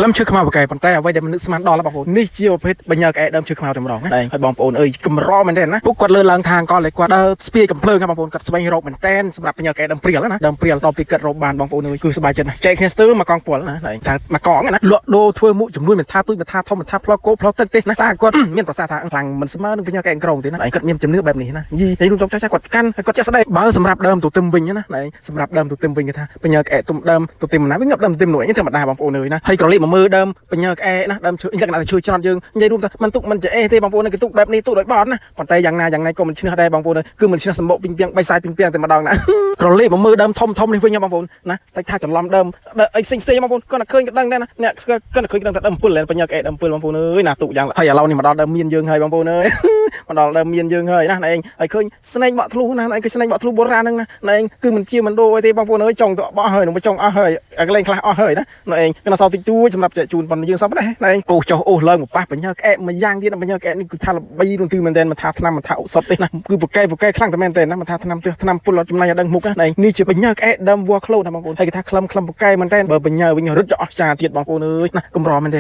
ក្លឹមឈើខ្មៅបកែប៉ុន្តែអ្វីដែលមិននឹកស្មានដល់បងប្អូននេះជាប្រភេទបញ្ញើក្អែដើមឈើខ្មៅតែម្ដងណាហើយបងប្អូនអើយកម្រមែនទេណាពួកគាត់លើឡើងថាអង្គលគាត់ដើរស្ពាយកំភ្លើងបងប្អូនគាត់ស្វែងរកមែនតែនសម្រាប់បញ្ញើក្អែដើមព្រាលណាដើមព្រាលដល់ពីគាត់រកបានបងប្អូនអើយគឺសប្បាយចិត្តណាស់ចែកគ្នាស្ទើរមកកងពលណាថាមកកងណាលក់ដូរធ្វើមុខចំនួនមិនថាទូចមិនថាធំមិនថាផ្លោគោផ្លោទឹកទេណាតាគាត់មានប្រសាសន៍ថាខ្លាំងមិនស្មើនឹងបញ្ញើក្អែក្រងទេណាគាត់មានជំនឿបែបនេះណាយីតែរួមចាស់គាត់កាន់ហើយគាត់ចេះស្ដីបើសម្រាប់ដើមទទឹមវិញណាសម្រាប់ដើមទទឹមវិញគេថាបញ្ញើក្អែទុំដើមទទឹមណាវិញងាប់ដើមទទឹមនោះអញធម្មតាបងប្អូនអើយណាហើយក្រឡេកមកមើលដើមបញ្ញើក្អែណាដើមឈើលក្ខណៈឈើច្រត់យើងនិយាយរួមថាមិនទុកមិនចេះទេបងប្អូនគេទុកបែបនេះទុកដោយបត់ណាប៉ុន្តែយ៉ាងណាយ៉ាងណាក៏មិនឈ្នះដែរបងប្អូនគឺមិនឈ្នះសម្បុកពីងពីងបៃសាយពីងពីងតែម្ដងណាក្រឡេកមកមើលដើមធំធំនេះវិញបងប្អូនណាតែថាច្រឡំដើមអីផ្សេងផ្សេងបងប្អូនគាត់តែឃើញក៏ដឹងដែរណាអ្នកស្គាល់គាត់តែឃើញដឹងថាដើមអំពិលបញ្ញើក្អែដើមអំពិលបងប្អូនអើយណាទុកយ៉ាងហើយឥឡូវនេះមកដល់ដើមមានយើងហើយបងប្អូនអើយមកដល់ដើមមានយើងហើយណាឯងហើយឃើញស្នែងបក់ធ្លុះណាឯងគឺស្នែងបក់ធ្លុះបុរាណហ្នឹងណាឯងគឺមិនជាមិនដូរអីទេបងប្អូនអើយចង់ទៅបោះហើយនឹងចង់អស់ហើយកន្លែងខ្លះអស់ហើយណាឯងគឺសល់តិចតួចសម្រាប់ចែកជូនប៉ុន្តែយើងសពណាឯងអូចុះអូឡើងមកប៉ះបញ្ញើក្អែមួយយ៉ាងទៀតបញ្ញើក្អែនេះគឺថាល្បីរន្ទឺមែនតើមិនថាថ្នាំមិនថាឧសតទេណាគឺប្រកែប្រកែខ្លាំងតែមែនតើណាមិនថាថ្នាំទើសថ្នាំពុលអត់ចំណេញឲ្យដឹងមុខណាឯងនេះជាបញ្ញើក្អែដើមវល្លិក្លូណាបងប្អូនហើយគេថាក្លឹមក្លឹមប្រកែមែនតើបើបញ្ញើវិញរត់ទៅអស់ចាទៀតបងប្អូនអើយណាកម្រមែនតើ។